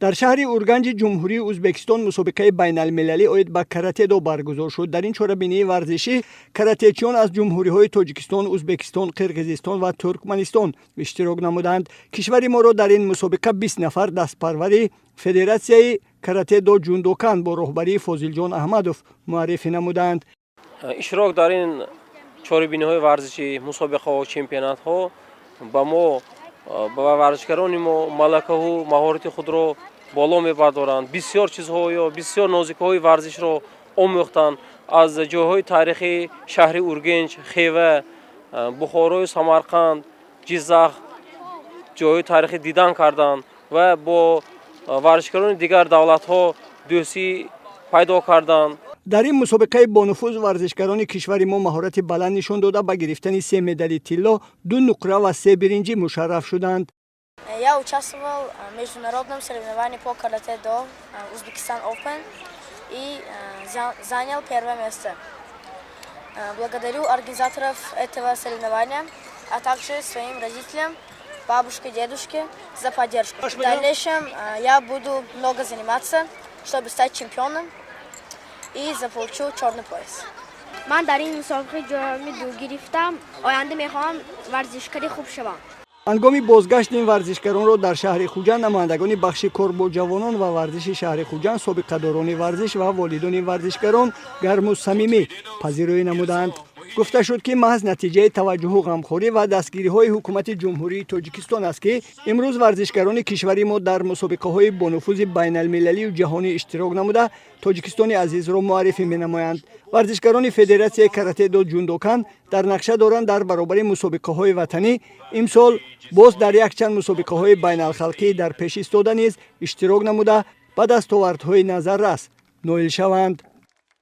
Дар шаҳри Урганҷи Ҷумҳурии Ӯзбекистон мусобиқаи байналмилалӣ оид ба каратедо баргузор шуд. Дар ин чорабинии варзишӣ каратечиён аз ҷумҳуриҳои Тоҷикистон, Ӯзбекистон, Қирғизистон ва Туркманистон иштирок намуданд. Кишвари моро дар ин мусобиқа 20 нафар дастпарвари Федератсияи каратедо Ҷундокан бо роҳбарии Фозилҷон Аҳмадов муаррифӣ намуданд. Иштирок дар ин чорабиниҳои варзишӣ, мусобиқаҳо, чемпионатҳо ба мо, ба варзишгарони мо малакаву маҳорати худро боло мебардоранд. Бисёр чизҳо ё бисёр нозикиҳои варзишро омӯхтанд. Аз ҷойҳои таърихии шаҳри Ургенч, Хева, Бухорою Самарқанд, Ҷиззах ҷойҳои таърихӣ дидан карданд ва бо варзишгарони дигар давлатҳо дӯстӣ пайдо карданд. Дар ин мусобиқаи бонуфуз варзишгарони кишвари мо маҳорати баланд нишон дода, ба гирифтани се медали тилло, ду нуқра ва се биринҷӣ мушарраф шуданд. Я участвовал в международном соревновании по карате-до Узбекистан Open и занял первое место. Благодарю организаторов этого соревнования, а также своим родителям, бабушке, дедушке за поддержку. В дальнейшем я буду много заниматься, чтобы стать чемпионом, и заполучу черный пояс. Ман дар ин мусобиқа ҷоми ду гирифтам. Оянда мехоҳам варзишкари хуб шавам. Ҳангоми бозгашт ин варзишгаронро дар шаҳри Хуҷанд намояндагони бахши кор бо ҷавонон ва варзиши шаҳри Хуҷанд, собиқадорони варзиш ва волидони варзишгарон гарму самимӣ пазироӣ намуданд. Гуфта шуд, ки маҳз натиҷаи таваҷҷуҳу ғамхорӣ ва дастгириҳои ҳукумати Ҷумҳурии Тоҷикистон аст, ки имрӯз варзишгарони кишвари мо дар мусобиқаҳои бонуфузи байналмилалию ҷаҳонӣ иштирок намуда, Тоҷикистони азизро муаррифӣ менамоянд. Варзишгарони Федератсияи каратедо Ҷундокан дар нақша доранд, дар баробари мусобиқаҳои ватанӣ имсол боз дар якчанд мусобиқаҳои байналхалқӣ дар пеш истода низ иштирок намуда, ба дастовардҳои назаррас ноил шаванд.